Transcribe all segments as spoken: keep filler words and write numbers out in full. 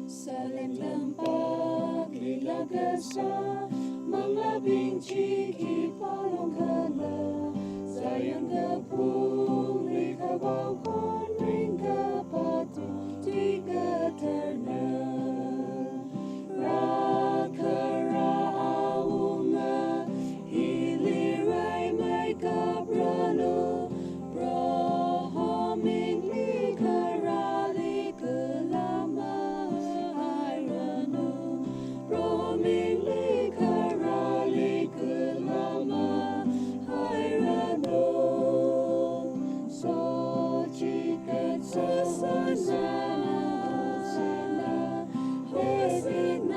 Salem lampakli lākasā, manglābing chi khipā longkhala, Zion kaphungli khavao khon ringkaphā tui katharna. Rākhara awunga, hili raimeikap ranu, Proho mingli kharali kalamhairanu, Proho mingli kharali kalamhairanu. Sochikatsa Hosanna, Hosanna, Hosanna,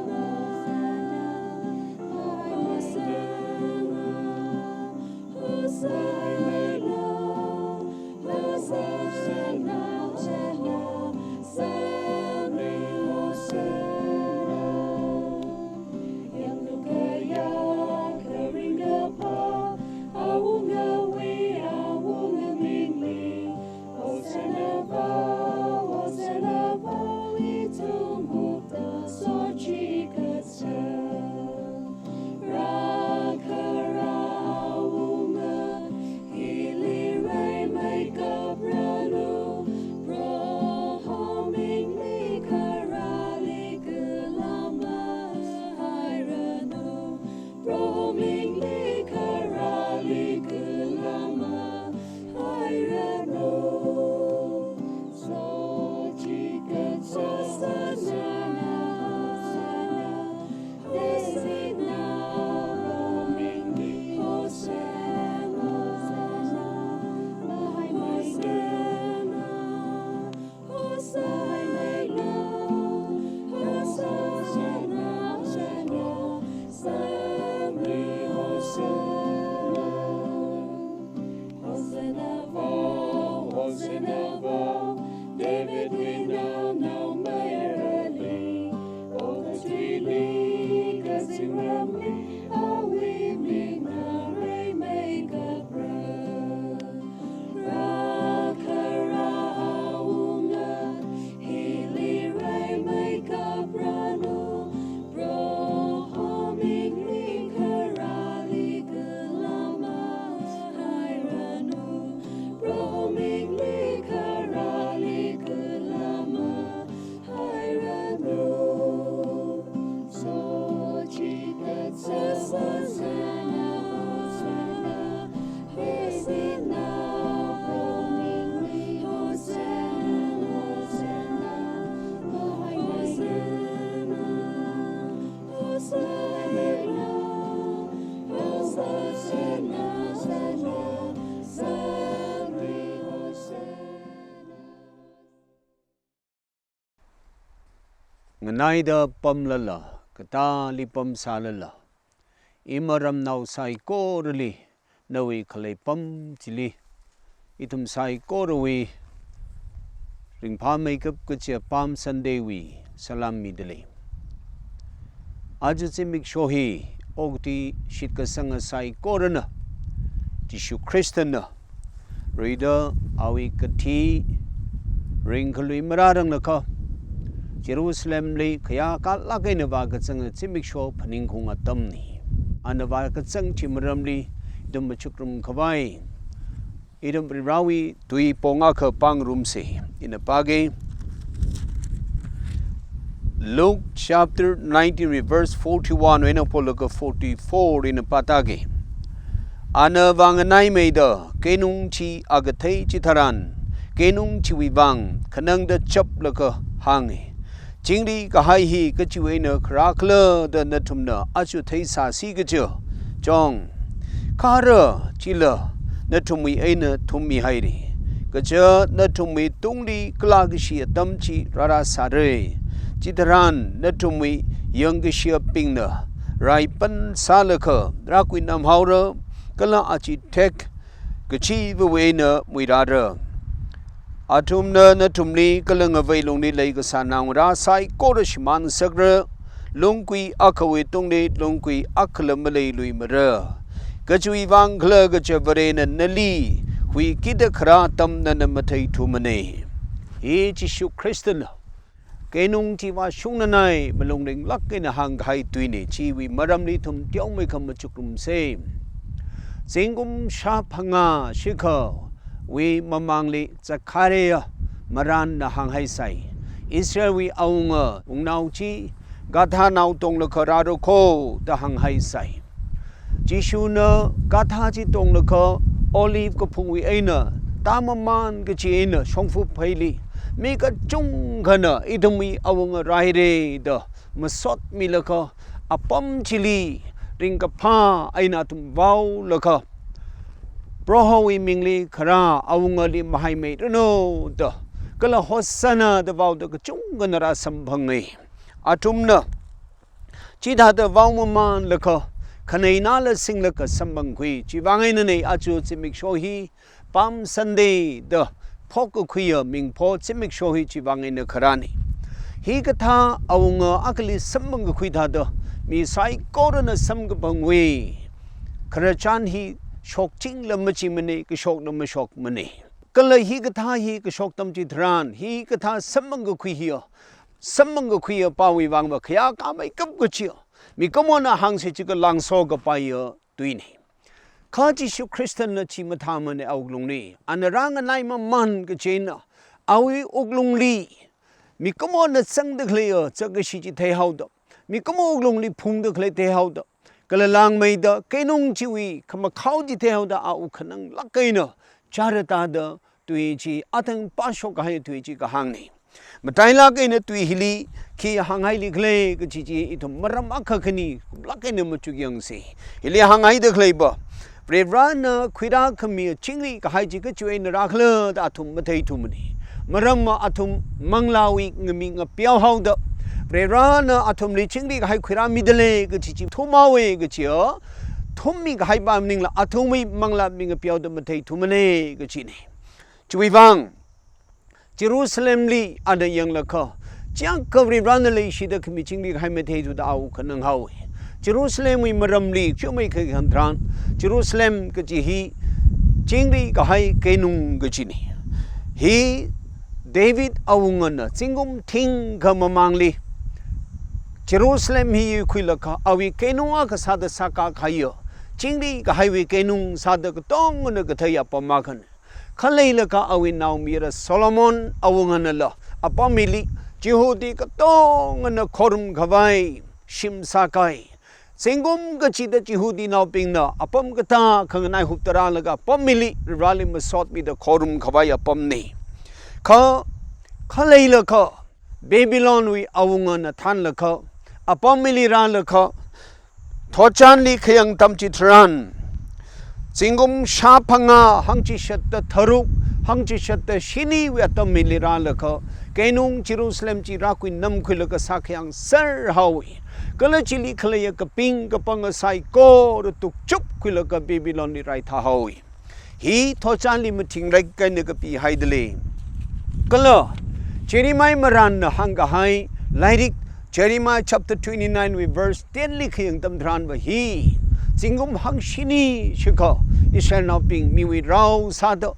Hosanna, Hosanna. Hosanna, Hosanna, Hosanna, Hosanna. Yanglu kayā kharing kaphā, awungawui awunga mingli. Hosanna vao, Hosanna vao, ithum hupta sochikatsa. Rākhara awunga, hili raimeikap ranu, Proho mingli kharali kalamhairanu, Proho mingli kharali kalamhairanu. Sochikatsa Hosanna, Hosanna, Hosanna, Proho mingli Hosanna, Hosanna, Hosanna. Hosanna, Hosanna, Hosanna, Hosanna, Hosanna. Hosanna vao, Hosanna vao, Davidwui naonaomayarali, okathuili kazingramli, awui mingna raimeikapra. Rākhara awunga, hili raimeikap ranu, Proho mingli kharali kalamhairanu, Proho mingli kharali kalamha hairanu. Sochikatsa Hosanna, Hosanna, Hosanna, Hosanna, Hosanna, Hosanna, Hosanna, Hosanna, Hosanna. Nganaida pamlala, katāli pamsālala, ima ramnao saikorali, nawui khalei pam chili, ithum saikorawui ringphāmeikap kachiya Palm Sunday wui salam midalei. Aja zimiksho hi okathui shitkasanga saikorana, Jishu Khristana, rida awui kathi ringkhalui marāranglakha, Jerusalemli khayākalāk eina vākazanga zimiksho phaningkhaung atamna. Ana vākazang chi maramli, ithum machukrum khavai, ithum Varivarāwui tui pong akha pāngarumsa. Ina pāga. Luke chapter nineteen, verse forty-one eina phoklaga forty-four ina pātāga. Ana vānganaimeida keinung chi a kathei chitharan, keinung chiwui vang khanangda chaplaga hānga, Chingri kahai hi kachiwui eina kharākhala da nathumna aja theisāsi kaja. Chong, kha ara chila nathumwui eina thummihaira. Kaja nathumwui tungli kala kashi atam chi rārāsāra. Chitharan nathumwui yangkashiyabingna raipan sālaga rākuinamhaora, kala achithek kachivawui eina muirāra. Athumna nathumli kala ngavei lungli leikasā naongarā saikora shimān ngasakra. lungkui akhawui tungli lungkui akhala maleiluimara. Kachiwui vang khala kaja Varena nali huikida kharā atam nana matheithumana. Hi Jishu Khristana keinung chi vāshungna nai malung ringlāk eina hāngkahai tuina, chiwui maramli ithum teomeikha machukrumsa. Zingkum shāphangā shikhawui mamangli Zechariah marānna hānghaisai. Israelwui awunga wungnao chi gadhanao tonglaga rāra kho da hānghaisai. Jishuna gadha chi tonglaga olive kaphungwui eina, tā mamān kachi eina shongfa pheili mi kachungkhana ithumwui awunga rāhaira da masotmilaga, apam chili ringkaphā eina athum vaolaga, Prohowui mingli kharā awungali mahaimeiranu da, kala Hosanna da vaoda kachungkhana rāsamphanga. Athumna chithāda vao mamānlaga, khaneinala singlaga samphangkhui. Chiwui vang einana aja zimiksho hi Palm Sunday da phokkakhuiya mingpho zimiksho hi chiwui vang eina kharāna. Hikathā awunga akhali samphangkakhui thāda mi saikorana samkaphangwui khararchan hi shokchingla machimana, kashokla mashokmana. Kala hikathā hi kashok atam chitharan, hikathā samphangkakhui hiya, samphangkakhuiya pāwui vangva khayākā meikap kachiya, mikumona hāngsi chikha langso kapaiya tuina. Kha Jishu Khristana chi mathāmana awuklungli. Ana rānganai mamān kachi eina, awui wuklungli mikumona zangda khaleiya zakkashi chi theihaoda, mikumo wuklungli phungda khalei theihaoda, kala langmeida keinung chiwui khamakhao chi theihaoda a wuk khananglāk eina chara tāda tui chi athang pāshok kahai tui chi kahāngna. Matailāk eina tui hili khi hānghaili khala kachi chi ithum maram akha khani kumlāk eina machuk yangsa. Hili hānghaida khaleiva, Varivarana khuirākhami chingri kahai chi kachiwui eina rākhala da athum matheithumana. Maramva athum manglāwui ngami ngapeohaoda, Varivarana athumli chingri kahai khuirāmidalei kachi chi thumhaowa kachiya, thummikahaiva maningla athumwui manglā mi ngapeoda matheithumana kachina. Chiwui vang Jerusalemli ana yanglaga, chiyākha Varivarana leishida khami chingri kahai matheithuda a wuk khananghaowa. Jerusalemwui maramli chiumeikha hāngtharan, Jerusalem kachi hi chingri kahai keinung kachina. Hi David awungana zingkum thingkha mamangli Jerusalem hi yuikhuilaga awui keinung akha sāda sākā kahaiya, chingri kahaiwui keinung sāda katongana katheiya apam akhana. Khaleilaga awui naomayara Solomon awunganala apam hili Jihudi katongana khorum khavai shim sākahai. Zingkum kachida Jihudinaobingna apam katā khanganai hupta rālaga apam hili Varivarali masotmida khorum khavai apamna. Kha, khaleilaga Babylonwui awungana thānlaga, apam hili rālaga, thotchanli khayang atam chitharan, zingkum shāphangā hangchishatda tharuk, hangchishatda shiniwui atam hili rālaga, keinung Jerusalem chi rākhuinamkhuilaga sākhayang serhaowa. Kala chili khaleiya kaping kapanga saikora tukchupkhuilaga Babylonli raithāhaowa. Hi thotchanli mathingrik eina kapihaidalei. Kala Jeremiah marānna hāngkahai lairik Jeremiah chapter twenty-nine wui verse ten li khayang atam tharanva hi, zingkum hangshini shikha Israelnaobing miwui rao sāda,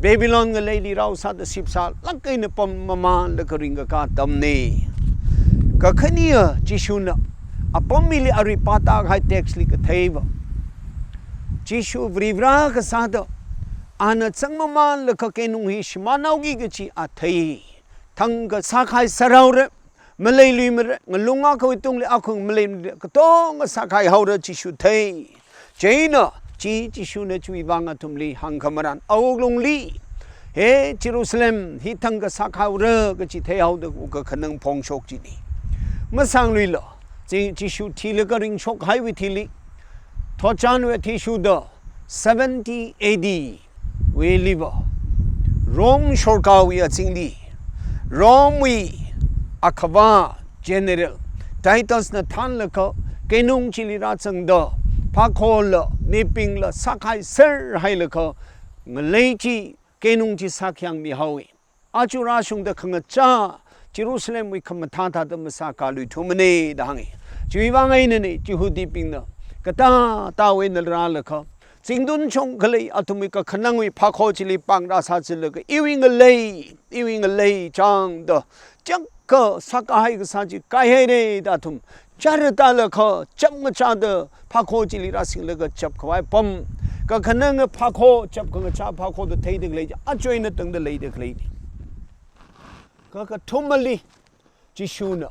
Babylon ngaleili rao sāda shipsālāk eina apam mamānlaga ringkakā atamna. Kakhaniya Jishuna apam hili arui pātākahai text li katheiva, Jishu Varivara kasāda, ana zangmamānlaga keinung hi shimānhaoki kachi a thei. Thangkha sākahai sārhaora, maleiluimara, ngalung akhawui tungli akhung malei, katonga sākahaihaora Jishu thei. Chieina chi Jishuna chiwui vang athumli hāngkhamarān awuklungli, he Jerusalem hi thangkha sākahaihaora kachi theihaoda wuk kakhanang phongshok china. Masāngluila, chi Jishu thilaga ringshokhaiwui thili, thotchanwui athishurda seventy A D wuiliva, Rome sorkarwui azingli, Romewui akhava general Titusna thānlaga keinung chili rāzangda, phākhola mibingla sākahai serhailaga, ngalei chi keinung chi sākhayang mihaowa. Aja rāshungda khangachā Jerusalemwui khamathā thāda masākaluithumana da hānga. Chiwui vang einana Jihudibingna katātāwui eina rālaga, zingtun shong khalei athumwui kakhanangwui phakho chili pāng rāsāchilaga, iwui ngalei, iwui ngalei chāngda, chāngkha sākahai kasā chi kaihaira da athum chara tālaga, chapngachāda phakho chili rāsinglaga chapkhavai apam. Kakhananga phakho, chapkhangachā phakho da theida khalei chi, aja eina tangda leida khaleina. Kakathumali, Jishuna,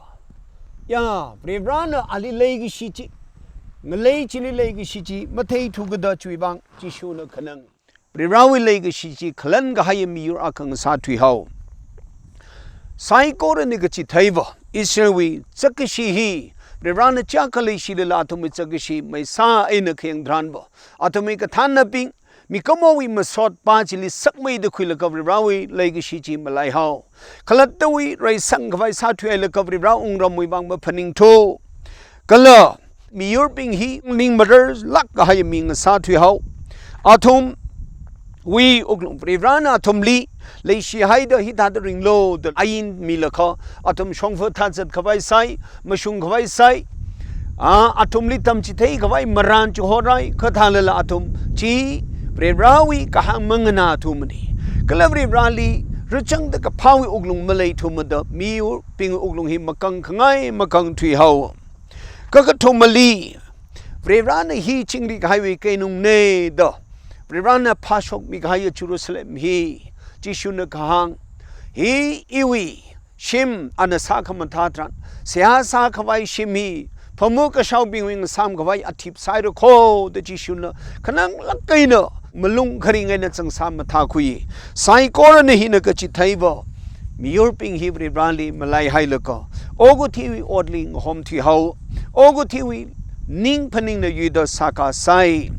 ya, Varivarana ali leikashi chi, ngalei chili leikashi chi matheithukada chiwui vang Jishuna khanang, Varivarawui leikashi chi khalankahai miyur akha ngasāthuihao. Saikorana kachitheiva, Israelwui zakkashi hi, Varivarana chiyākha leishilala athumwui zakkashi maisā eina khayang tharanva, athumwui kathānnabing, mikumowui masotpā chili sakmeida khuilaga Varivarawui leikashi chi malaihao. Khalattawui reisangkhavai sāthuihailaga Varivara wungramwui vang maphaningthu. Kala miyurbing hi ning mararlāk kahai mi ngasāthuihao. Athumwui wuklung Varivarana athumli leishihaida hithāda ringlu da ain milaga, athum shongfa thāzatkhavai sāi, mashungkhavai sāi, a, athumli tamchitheikhavai marān chihorai, kha thālala athum chi Varivarawui kahāng manganāthumana. Kala Varivarali rachangda kaphāwui wuklung maleithumada miyurbingwui wuklung hi makangkhangai makangthuihao. Kakathumali, Varivarana hi chingri kahaiwui keinungna da, Varivarana phāshokmi kahaiya Jerusalem hi, Jishuna kahāng, hi iwui shim, ana sākhamathā tharan, seihā sākhavai shim hi, phamu kashaobingwui ngasāmkhavai athip sāhaira kho da Jishuna khananglāk eina malung kharing eina zangsā mathākhui. Saikorana hina kachitheiva, miyurbing hi Varivarali malaihailaga, okathuiwui otli ngahomthuihao, okathuiwui ning phaningna yuida sākasai.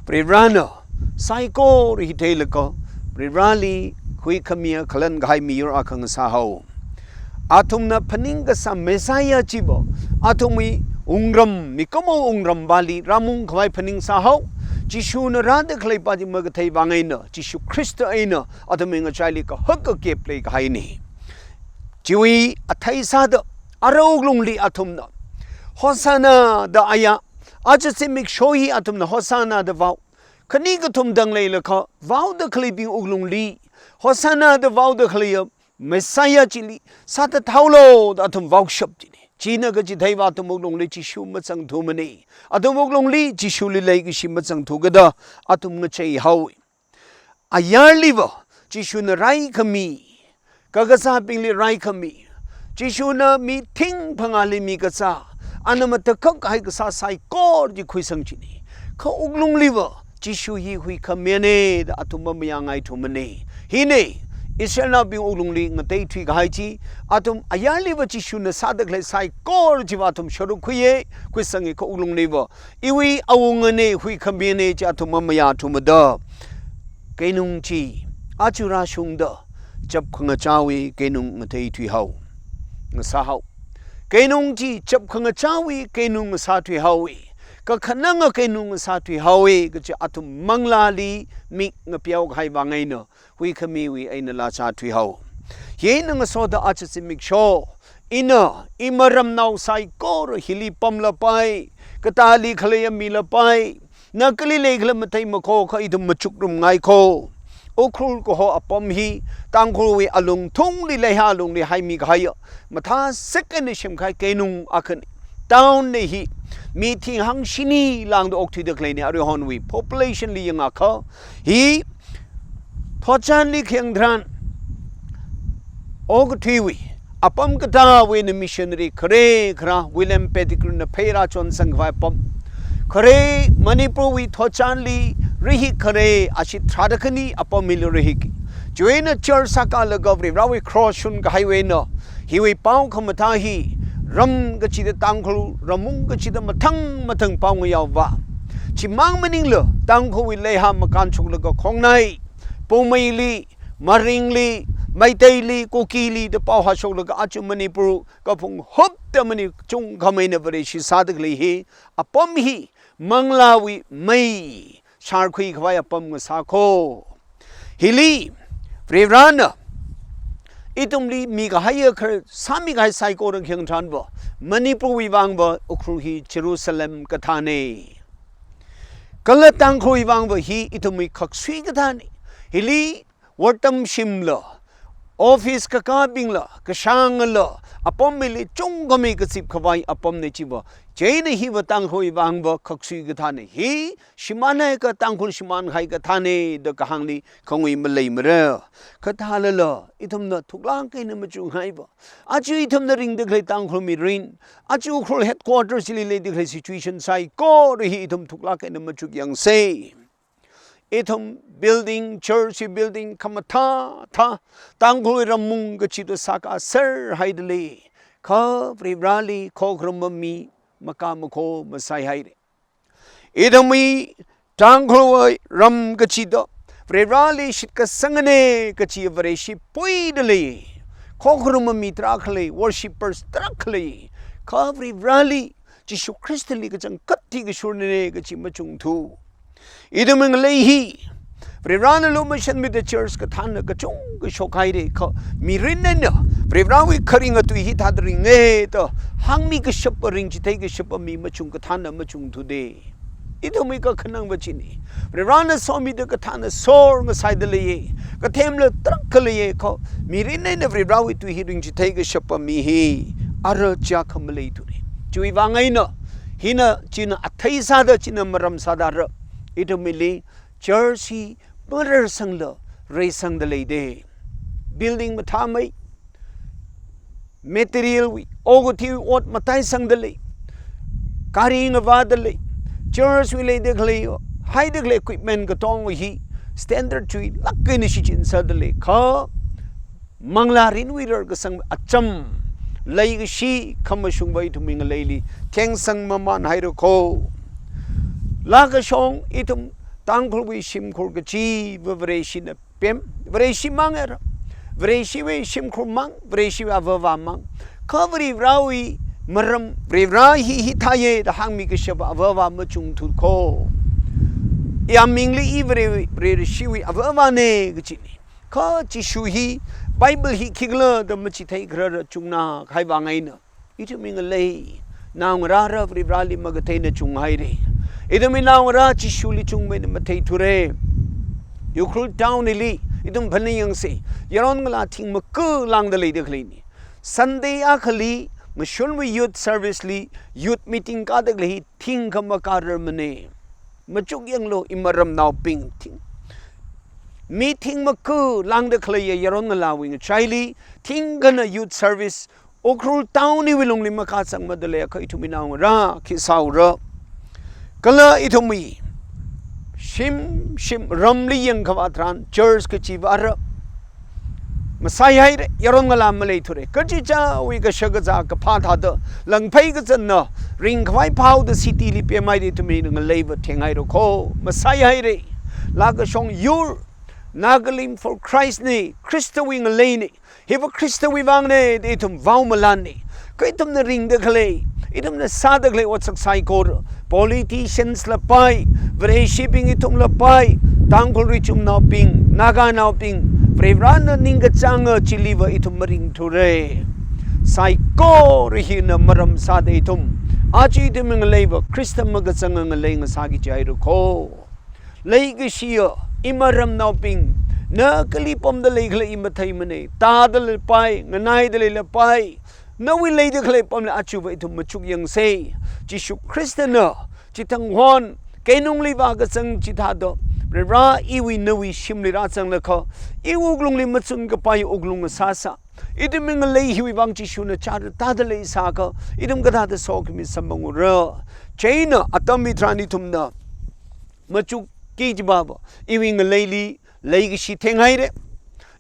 Varivarana saikora hi theilaga, Varivarali huikhamiya khalankahai miyur akha ngasāhao. Athumna phaning kasā Messiah chiva, athumwui wungram, mikumo wungram vali rāmungkhavai phaningsāhao. Jishuna rāda khaleipā chi makathei vang eina, Jishu Khrista eina athumwui ngachaili kahak kakep leikahaina. Chiwui athei sāda, ara wuklungli athumna Hosanna da aya, aja zimiksho hi athumna Hosanna da vao. Khani kathum tang leilakha, vaoda khaleibing wuklungli, Hosanna da vaoda khaleiya Messiah chili sāthathaolu da athum vaoshap china. China kachitheiva athum wuklungli Jishu mazangthumana. Athum wuklungli Jishuli leikashi mazangthukada athum ngacheihao. Ayarliva Jishuna raikhami, kakazābingli raikhami, Jishuna mi thing phangāli mikazā, ana matakhak kahai kasā saikora chi khuisang china. Kha wuklungliva Jishu hi huikhamiyana da athum mamayāngaithumana. Hina Israelnaobing wuklungli ngateithui kahai chi, athum ayarliva Jishuna sāda khalei saikora chiva athum sharuk khuiya, khuisanga. Kha wuklungliva iwui awungana, huikhamiyana chi athum mamayāthumada, keinung chi aja rāshungda chapkhangachāwui keinung ngateithuihao, ngasāhao. Keinung chi chapkhangachāwui keinung ngasāthuihaowa. Kakhananga keinung ngasāthuihaowa kaji athum manglāli mik ngapeokahai vang eina huikhamiwui eina laa zāthuihao. Hieina ngasoda aja zimiksho, ina, imaramnao saikora hili pamlapai, katāli khaleiya milapai, na kali leikhala matheimako kha ithum machukrumngai kho. Ukhrul kaho apam hi Tangkhulwui alungthungli, Leihā lungli haimi kahaiya mathāsek eina semkahai keinung akhana. Town na hi mi thing hangshini lāngda okthuida khaleina, aruihonwui population li yangakha. Hi thotchanli khayang tharan, okathuiwui apam katāwui eina missionary khare kharā William Pettigrew na pheirā chonsangkhavai apam. Khare Manipurwui thotchanli rahik khare ashit tharāda khani apam hili rahik. Chiwui eina church sākalaga Varivarawui cross shunkahaiwui eina hiwui pao khamathā hi ram kachida Tangkhul, ramung kachida mathang mathang pao ngayaova. Chimang maningla Tangkhulwui Leihā makānshoklaga Khongnai, Poumaili, Maringli, Meiteili, Kukili da pao hāshoklaga aja Manipur kaphung hupta mani chungkhamei eina Vareshi sāda khalei hi, apam hi manglāwui mei shārkhuikhavai apam ngasā kho. Hili Varivarana ithumli mikahai akhar sāmikahai saikora khayang tharanva, Manipurwui vangva Ukhrul hi Jerusalem kathāna. Kala Tangkhulwui vangva hi ithumwui khaksui kathāna. Hili wortam shimla, office kakābingla, kashāngla, apam hili chungkhamei kazip khavai apamna chiva. Chieina hiva Tangkhulwui vangva khaksui kathāna. Hi shimānhaiakha Tangkhul shimānkahai kathāna da kahāngli khangui maleimara. Kathālala, ithumna thuklāk eina machunghaiva, aja ithumna ringda khalei Tangkhul mirin, aja Ukhrul headquarters li leida khalei situation saikora hi ithum thuklāk eina machukyangsa. Ithum building, church building khamathā thā, Tangkhul ramung kachida sākā serhaida lei. Kha Varivarali khokharum mi makā makho masaihaira. Ithumwui Tangkhulwui ram kachida Varivarali shitkasangna kachi Vareshi puida lei. Khokharum mi tarākha lei, worshippers tarākha lei. Kha Varivarali, Jishu Khristali kachangkhat thikashurna kachi machungthu. Ithumwui ngalei hi Varivarana lumashanmida church kathāna kachungkha shokhaira, kha mirin eina Varivarawui kharinga tui hithāda ringa da hāngmi kashapa, ringchithei kashapa mi machung kathāna machungthuda. Ithumwui kakhanangva china. Varivarana somida kathāna sor ngasaida leiya, kathemla tarākha leiya, kha mirin eina Varivarawui tui hi ringchithei kashapa mi hi ara chiyākha maleithura. Chiwui vang eina, hina china athei sāda, china maram sāda ara ithumwuili church hi mararsangla reisangda leida. Building mathāmei, material wui, okathui ot mataisangda lei, gari ngavāda lei, church wui leida khalei, haida khalei equipment katonga hi standard chuilāk eina shichin sāda lei. Kha manglārinwui rarkasang acham, leikashi khamashungva ithumwui ngaleili thengsang mamānhaira kho. Laa kashong ithum Tangkhulwui shimkhur kachiva Vareshina pem, Vareshi mang era. Vareshiwui shimkhur mang, Vareshiwui avāvā mang. Kha Varivarawui maram, Varivara hi hithāya da hāngmi kashapa avāvā machungthu kho. Iya mingli i Vare, Vareshiwui avāvāna kachina. Kha Jishu hi, Bible hi khikhala da machithei kharar chungna kahai vang eina, ithumwui ngalei naongarā ara Varivarali makatheina chunghaira. Ithumwui naongarā Jishuli chungmeina matheithura. Ukhrul town hili ithum phaningyangsa, yaron ngalā thing maku lāngda leida khaleina. Sunday akhali ngashunwui youth service li youth meeting kāda khalei hi thingkha makārarmana. Machukyanglu imaramnaobing, thing, mi thing maku lāngda khaleiya yaron ngalāwui ngachaili thingkhana youth service Ukhrul town hiwui lungli makāzangmada leiakha ithumwui naongarā khi sāura. Kala ithumwui shim, shim ramli yangkhavā tharan church kachiva ara masaihaira, yaron ngalā maleithura. Kachichāwui kashakazā kaphā thāda, langphei kazanna ringkhavai phaoda city li pemhaira, ithumwui ngaleiva thenghaira kho, masaihaira. Laa kashong yur, Nagalim for Christ na, Khristawui ngaleina. Hiva Khristawui vangna da ithum vao malāna. Kha ithumna ringda khalei, ithumna sāda khalei otsak saikora, politicians lapai, Vareshibing ithum lapai, Tangkhul richumnaobing, Naganaobing, Varivarana ningkachānga chiliva ithum maringthura. Saikora hina maram sāda ithum aja ithumwui ngaleiva Khrista makazanga ngalei ngasāki jihaira kho. Leikashiya imaramnaobing, na kali pamda leikhala i matheimana, tāda leipai, nganaida leilapai, nawui leida khalei pamli achuva ithum machukyangsa. Jishu Khristana chithang hon keinungli vākazang chithāda, Varivara iwui nawui shimli rāzanglakha, iwui wuklungli machun kapai wuklung ngasāsa. Ithumwui ngalei hiwui vang Jishuna chara tāda leisākha, ithum kathāda sokhami samphangra. Chieina atam hitharan ithumna machukki jibaba, iwui ngaleili leikashi thenghaira,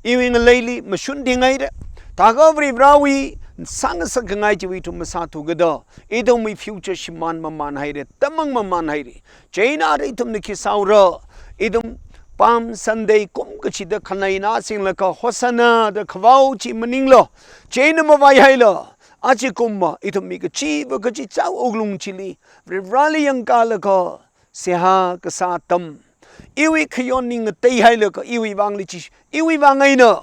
iwui ngaleili mashun thenghaira. Thākha Varivarawui sāngasakkhangai chiwui ithum masāthu kada, ithumwui future shimān mamānhaira, tamang mamānhaira. Chieina ara ithumna khi sāura, ithum Palm Sunday kum kachida khaneina singlaga Hosanna da khavao chi maningla, chieina mavaihailu, aja kumva ithum mi kachiva kachichā wuklung chili, Varivarali yangkālaga, seihā kasā atam, iwui khayon ning ngateihailaga, iwui vangli chi, iwui vang eina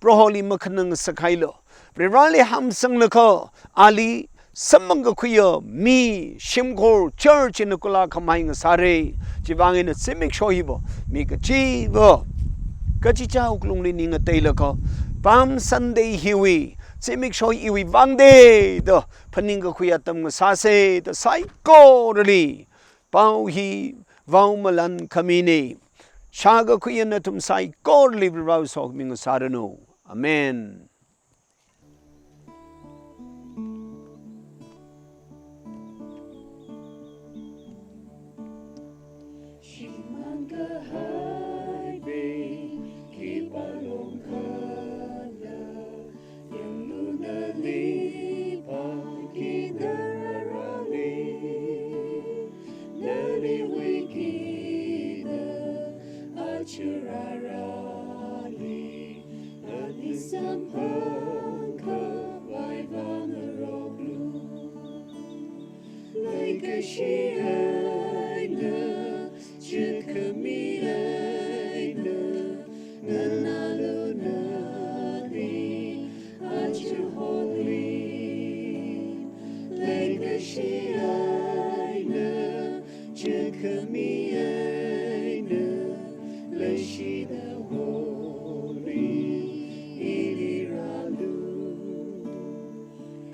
Proholi makhanang sakhailu. Vareli hamsanglaga, ali samphang kakhuiya mi, shimkhur, church ina kula khamai ngasāra. Chiwuivang eina zimiksho hiva, mi kachiva, kachichā wuklungli ning ngateilaga, Palm Sunday hiwui, zimiksho hiwui vangda, da, phaning kakhui atam ngasāsa, da, saikorali pao hi vaomalan khamina. Shākakhuiya nathum saikorali Proho sokhami ngasāranu. Amen. Shimān kahai bing, khipā longkhala, yanglu nali pākida rārali, naliwui khida aja rārali, nali samphang khavai vāngaroklu. Leikashi eina, chikhami eina, nganālu nali aja holi. Leikashi eina, chikhami eina, leishida holi ili rālu.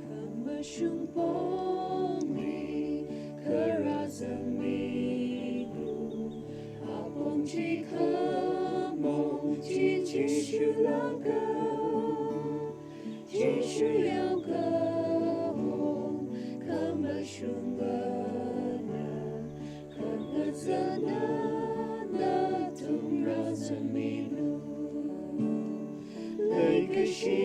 Khamashung pongli kharā zangmilu, apong chi khamong chi Jishu lāka, Jishu yaokahom khamashungvana, kha kazāna nathum rāzangmilu. Leikashi